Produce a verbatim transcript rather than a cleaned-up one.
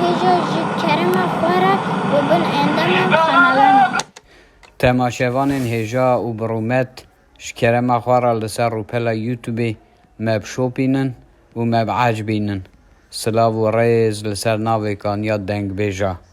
Hêja ji kerema xwe re bibin endama kanala me. Temaşevanên hêja û bi rûmet, ji kerema xwe re li ser rûpela YouTubeê me bişopînin û me biecibînin. Silav û rêz li ser navê Kanya Dengbêja.